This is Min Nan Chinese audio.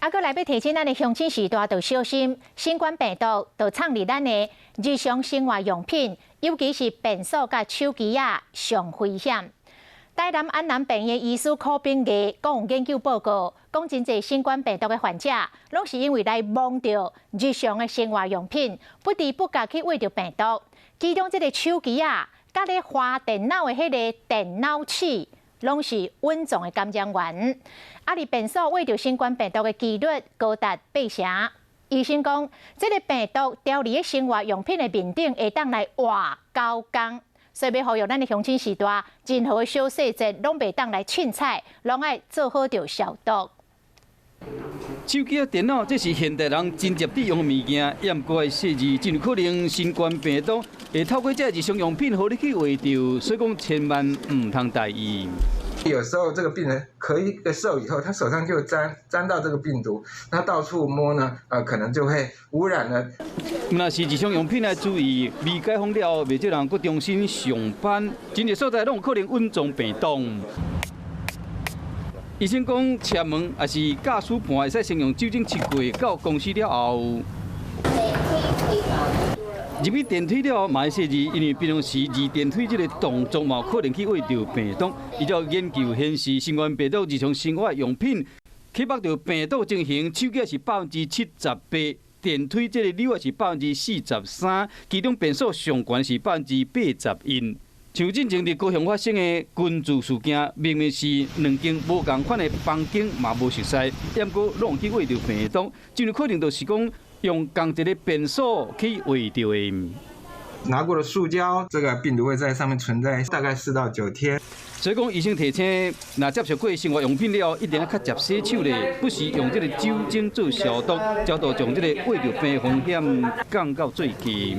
啊，閣來欲提醒咱的鄉親序大，著小心新冠病毒，就藏佇咱的日常生活用品，尤其是便所佮手機仔上危險。台南安南病院醫師柯秉藝講研究報告，講真濟新冠病毒的患者，攏是因為來摸著日常的生活用品，不知不覺去餵著病毒。其中這个手機仔，佮咧滑電腦的彼个電腦齒，攏是隱藏的感染源。啊，佇便所餵著新冠病毒的幾率高達八成。醫生講，這个病毒牢佇咧生活用品的面頂，會當來活9工。所以欲呼籲咱的鄉親序大，任何的小細節攏袂當來凊彩，攏愛做好著消毒。手機仔電腦，這是現代人真捷佇用的物件，也毋過愛細膩，真有可能新冠病毒會透過這日常用品，予你去餵著，所以講千萬毋通大意。有時候這個病人咳一個嗽以後，他手上就沾到這個病毒，那到處摸呢，可能就會污染了。毋但是日常用品愛注意，未解封了後，袂少人閣重新上班，真濟所在攏有可能隱藏病毒。醫生講，車門抑是駕駛盤會使先用酒精拭過，到公司了後。入去電梯了後，嘛愛細膩，因為平常時入電梯這个動作嘛，可能去餵著病毒。依照研究顯示，新冠病毒日常生活用品去縛著病毒情形，手機是78%，電梯這个鈕是43%，其中便所上懸是81%。像進前佇高雄發生的群聚事件，明明是兩間無仝款的房間嘛無熟似，毋過攏去餵著病毒，真有可能就是講用仝一个便所去餵著的。拿過的塑膠，這個病毒會在上面存在大概4到9天。所以講，醫生提醒，若接觸過生活用品了後，一定愛較捷洗手咧，不時用這个酒精做消毒，才度將這个餵著病風險降到最低。